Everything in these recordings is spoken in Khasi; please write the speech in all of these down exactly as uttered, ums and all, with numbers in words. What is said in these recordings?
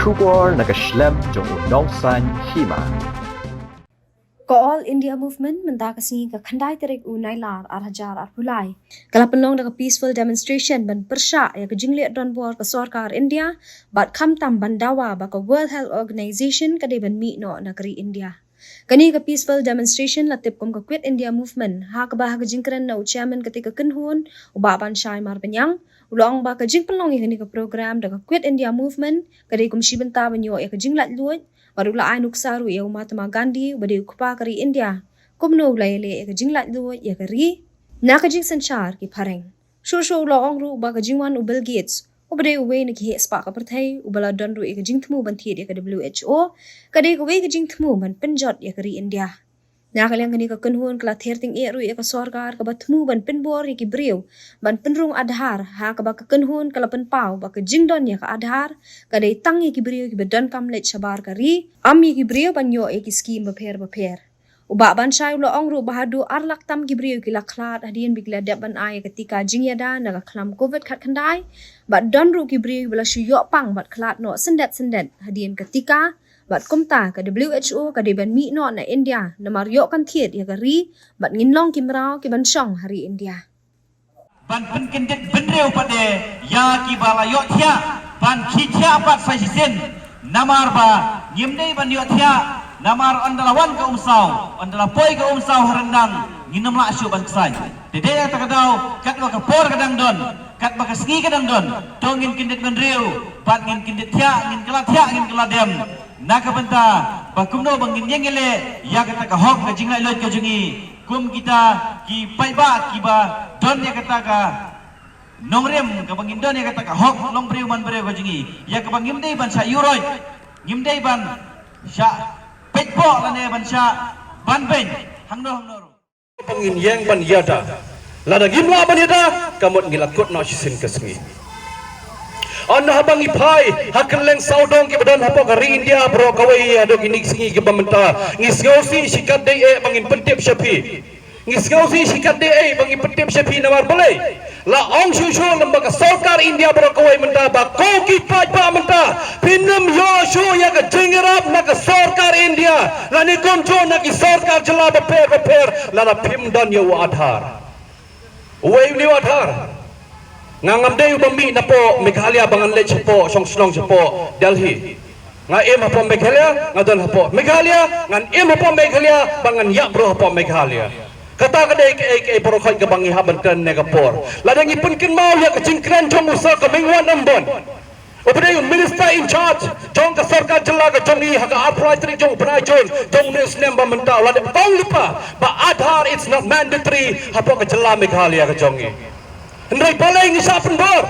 Khubor na ka shlem jong u nongsan hima. Ka All India Movement mynta ka sngi ka khyndai tarik u Nailar ar hajar arphew lai ka la pynlong da ka peaceful demonstration ban pyrshah ïa ka jingleh donbor ka sorkar India bad khamtam ban dawa ba ka World Health Organization ka dei ban mih noh na ka ri India. Kane ka peaceful demonstration la tip kum ka Quit India Movement ha kaba ha ka jingkren na u chairman kata ka kynhun u Bah Banshai Marbaniang u la ong ba ka jingpynlong ïa kane ka program da ka Quit India Movement ka dei kum shi bynta ban ïoh ïa ka jinglaitluid bad u la ai nuksa ruh ïa u Mahatma Gandhi uba dei u kpa ka ri India kumno u la ïaleh ïa ka jinglaitluid ïa ka ri na ka jingsynshar ki phareng. Shuh shuh u la ong ruh ba ka jingwan u Bill Gates uba dei uwei na ki heh spah ka pyrthei uba la don ruh ïa ka jingthmu ban thied ïa ka W H O ka dei kawei ka jingthmu ban pynjot ïa ka ri India. Na ka liang kane ka kynhun ka la ther tyngeh ruh ïa ka sorkar kaba thmu ban pynbor ïa ki briew ban pynrung Aadhaar ha kaba ka kynhun ka la pynpaw ba ka jingdon ïa ka Aadhaar ka dei tang ïa ki briew kiba donkam leit shabar ka ri, ym ïa ki briew ban ïoh ïa ki skim bapher bapher. U Bah Banshai u la ong ruh ba haduh ar lak tam ki briew ki la khlad hadien ba ki la dep ban ai ïa ka tika jingïada na ka khlam Covid khatkhyndai bad don ruh ki briew kiba la shu ïoh pang bad khlad noh syndet syndet hadien ka tika bad kumta ka W H O ka dei ban mih noh na India namar ïoh kan thied ïa ka ri bad ngin long ki mraw ki ban shong ha ri India. Ban pynkyndit bynriew pat de ïa kiba la ïoh thiah ban khie thiah pat sa shisien. Namar ba ngim dei ban ïoh thiah namar ynda la wan ka umsaw, ynda la poi ka umsaw ha ryndang ngin ym lah shuh ban ksai. Te dei ïa kata ka daw katba ka por ka dang don, katba ka sngi ka dang don, to ngin kyndit bynriew bad ngin kyndit thiah, ngin kylla thiah, ngin kylla dem. Na ka bynta ba kumno ba ngin ïeng ïaleh ïa kata ka hok ka jinglaitluid ka jong ngi kum kita ki paidbah kiba don ïa kata ka nongrim kaba ngin don ïa kata ka hok long briew man briew ka jong ngi, ïa kaba ngim dei ban shah ïuroit, ngim dei ban shah peit poh lane ban shah ban beiñ hangno hangno ruh. Ba ngin ïeng ban ïada. Lada ngim lah ban ïada, ka mut ngi la kut noh shisien ka sngi. Ynda haba ngi phai ha kylleng sawdong kiba don hapoh ka ri India baroh kawei haduh kine ki sngi kiba mynta, ngi sngewsih shi katdei eh ba ngin pyntip sha phi. Ngi sngewsih shi katdei eh ba ngin pyntip sha phi namar balei? La ong shuh shuh lem ba ka sorkar India baroh kawei mynta ba ko ki paidbah mynta phin ym ïoh shuh ïa ka jingïarap na ka sorkar India lane kumjuh na ki sorkar jylla bapher bapher lada phim don ïa u Aadhaar. Uwei une u Aadhaar? Nga ngam dei uba mih napoh Meghalaya ba ngan leit shapoh shong shnong shapoh Delhi. Nga im hapoh Meghalaya, nga don hapoh Meghalaya, ngan im hapoh Meghalaya, ba ngan ïap ruh hapoh Meghalaya. Kata ka dei kaei kaei baroh khoit kaba ngi hap ban kren ne ka por. Lada ngi pynkynmaw ïa ka jingkren jong u Sir Comingone Ymbon, uba dei u minister in charge jong ka sorkar jylla ka jong ngi ha ka arphew lai tarik jong u bnai Jun jong une u snem ba mynta, u la dep ong lypa ba Aadhaar it's not mandatory hapoh ka jylla Meghalaya ka jong ngi. Hynrei balei ngi shah pynbor?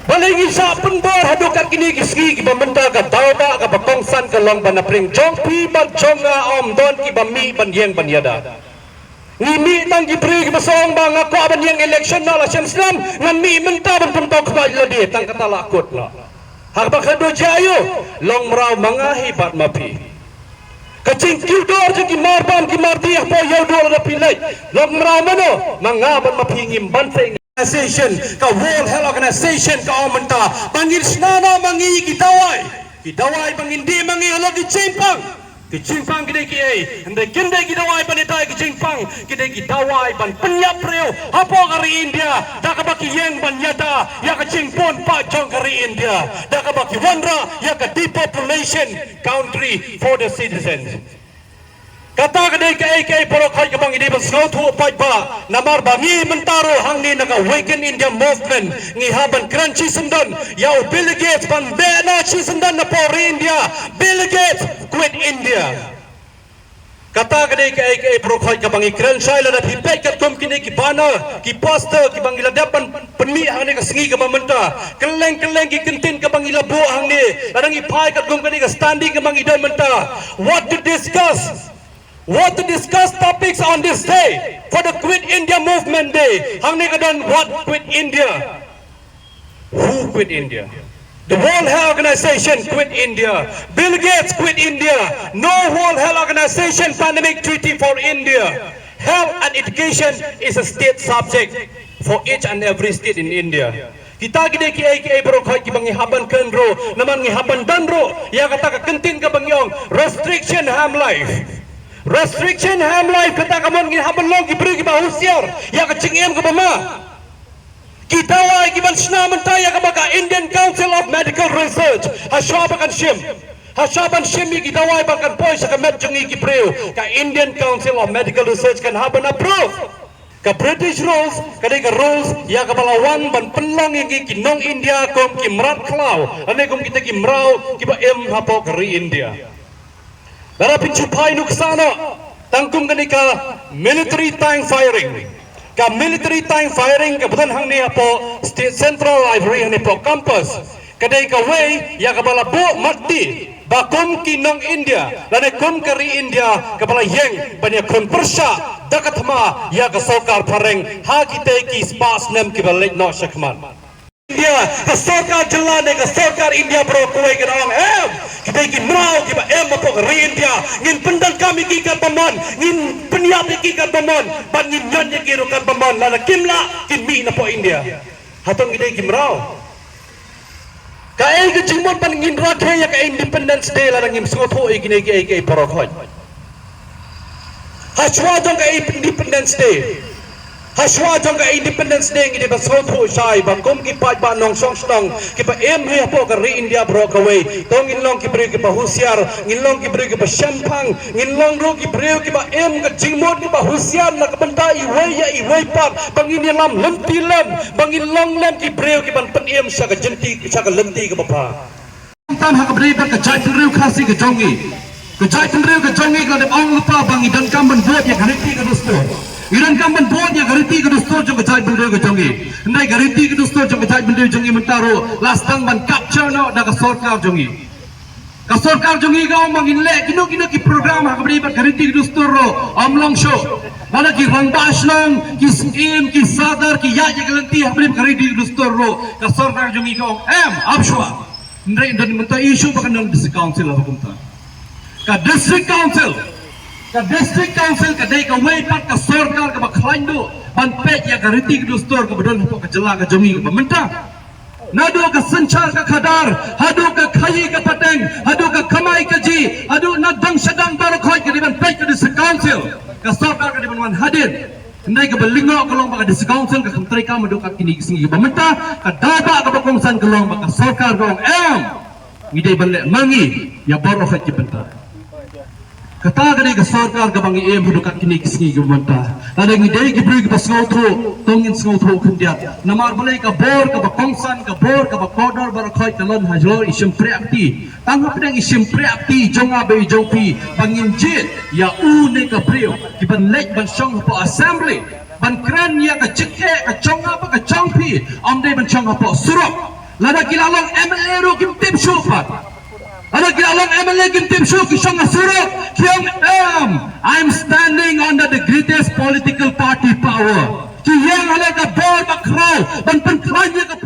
Balei ngi shah pynbor haduh kat kine ki sngi kiba mynta? Ka daw ba kaba kongsan ka long ba na pdeng jong phi bad jong nga ym don kiba mih ban ïeng ban ïada. Ngi mih tang ki briew kiba sngewthuh ba nga kwah ban ïeng election na la shem snem, ngan mih mynta ban pynpaw khmat ïa lade, tang kata la kut noh. Haba ka dei jia aïu? Long mraw ma nga hi bad ma phi. Ka jingkiew dor jong ki marbam ki mardih hapoh ïew dur lada phi leit, long mraw mano? Ma nga bad ma phi ngim ban seh. Organization, ka World Health Organization ka ong mynta ba ngin shna noh ma ngi ki dawai, ki dawai ba ngin dih ma ngi halor ki jingpang. Ki jingpang ki dei kiei? Hynrei kim dei ki dawai ban ïada ïa ki jingpang, ki dei ki dawai ban pynïap briew hapoh ka ri India da kaba ki ïeng ban ïada ïa ka jingbun pah jong ka ri India, da kaba ki wanrah ïa ka depopulation country for the citizens. Kata ka dei kaei kaei baroh khoit kaba ngi dei ban sngewthuh paidbah. Namar ba ngi mynta ruh hangne na ka Awaken India Movement ngi hap ban kren shisyndon ïa u Bill Gates ban beh noh shisyndon napoh ri India. Bill Gates, quit India. Kata ka dei kaei kaei baroh khoit kaba ngi kren shai. Lada phi peit katkum kine ki banner, ki poster kiba ngi la dep ban pynmih ha kane ka sngi kaba mynta, kylleng kylleng ki kyntien kaba ngi la buh hangne, lada ngi phai katkum kane ka standee kaba ngi don mynta, what to discuss, what to discuss topics on this day for the Quit India Movement Day. Hangne ka don what? Quit India. Who quit India? The World Health Organization quit India. Bill Gates quit India. No World Health Organization pandemic treaty for India. Health and education is a state subject for each and every state in India. Kita ki dei kiei kiei baroh khoit kiba ngi hap ban kynroh, namar ngi hap ban don ruh ïa kata ka kyntien kaba ngi ong restriction harm life. Restriction harm life, kata ka mon ngi hap ban long ki briew kiba husiar ïa ka jingim kaba ma. Ki dawai kiban shna mynta ïa kaba ka Indian Council of Medical Research ha shuwa ba kan shim, ha shuwa ban shim ïa ki dawai ba kan poi sha ka met jong ngi ki briew, ka Indian Council of Medical Research kan hap ban approve. Ka British rules ka dei ka rules ïa kaba la wan ban pynlong ïa ngi ki nong India kum ki mrad khlaw, lane kum kita ki mraw kiba im hapoh ka ri India. Lada phin shu phai nuksa noh, tang kum kane ka military tank firing. Ka military tank firing kaba don hangne hapoh State Central Library hangne hapoh campus, ka dei kawei ïa kaba la buh matti ba kum ki nong India lane kum ka ri India kaba la ïeng ban ïakhun pyrshah da ka thma ïa ka sorkar phareng ha kitei ki spah snem kiba leit noh shakhmat. India, ka sorkar jylla ne ka sorkar India baroh kawei ka ong em. Kita ki mraw kiba em hapoh ka ri India, ngin pyndonkam ïa ki katba mon, ngin pynïap ïa ki katba mon, bad ngin ñion ïa ki ruh katba mon, lada kim lah kin mih napoh India. Hato ngi dei ki mraw? Kaei ka jingmut ban ngin rakhe ïa ka Independence Day lada ngim sngewthuh ïa kine kiei kiei baroh khoit? Ha shuwa jong ka Independence Day, ha shuwa jong ka Independence Day ngi dei ban sngewthuh shai ba kum ki paidbah nongshong shnong kiba im hi hapoh ka ri India baroh kawei, to ngin long ki briew kiba husiar, ngin long ki briew kiba shemphang, ngin long ruh ki briew kiba im ka jingmut kiba husiar na ka bynta iwei ïa iwei pat, ba ngin ïalam lynti lem, ba ngin long lem ki briew kiban pynim sha ka jynti, sha ka lynti kaba bha. Tam ha kaba ïadei bad ka jaitbynriew Khasi ka jong ngi, ka jaitbynriew ka jong ngi ka la dep ong lypa ba ngi donkam ban bud ïa ka riti ka dustur. Ngi donkam ban bud ïa ka riti ka dustur jong ka jaitbynriew ka jong ngi. Hynrei ka riti ka dustur jong ka jaitbynriew jong ngi mynta ruh la sdang ban capture noh da ka sorkar jong ngi. Ka sorkar jong ngi ka ong ba ngin leh kino kino ki program ha kaba ïadei bad ka riti ka dustur ruh ym long shuh. Lada ki rangbah shnong, ki syiem, ki sordar ki ïaid ïa ka lynti ha kaba ïadei bad ka riti ka dustur ruh, ka sorkar jong ngi ka ong em, ap shuwa. Hynrei ynda mynta issue ba kan don district council haba kumta. Ka district council, ka district council ka dei kawei pat ka sorkar kaba khlaiñ duh ban peit ïa ka riti ka dustur kaba don hapoh ka jylla ka jong ngi kaba mynta. Naduh ka synshar ka khadar, haduh ka khaïi ka pateng, haduh ka kamai kajih, haduh na dang sha dang baroh khoit ka dei ban peit ka district council. Ka sorkar ka dei ban wan hadien. Hynrei kaba lyngngoh ka long ba ka district council ka kyntrei kam haduh kat kine ki sngi. Kaba mynta ka daw ba kaba kongsan ka long ba ka sorkar ka ong em, ngi dei ban leh ma ngi ïa baroh khoit ki bynta. Kata ka dei ka sorkar kaba ngi im haduh kat kine ki sngi kaba mynta. Lada ngi dei ki briew kiba sngewthuh, to ngin sngewthuh khyndiat. Namar balei ka bor kaba kongsan, ka bor kaba kordor baroh khoit ka long halor i shympriahkti. Tang hapdeng i shympriahkti jong nga bad i jong phi ba ngin jied ïa une ka briew kiban leit ban shong hapoh assembly ban kren ïa ka jingeh ka jong nga bad ka jong phi, ym dei ban shong hapoh surok. Lada ki la long M L A ruh kim tip shuh pat. Lada ki la long M L A kim tip shuh, ki shong ha surok ki ong em, I'm standing under the greatest political party power. Ki ïeng halor ka bor ba khraw ban pynkhlaiñ ïa ka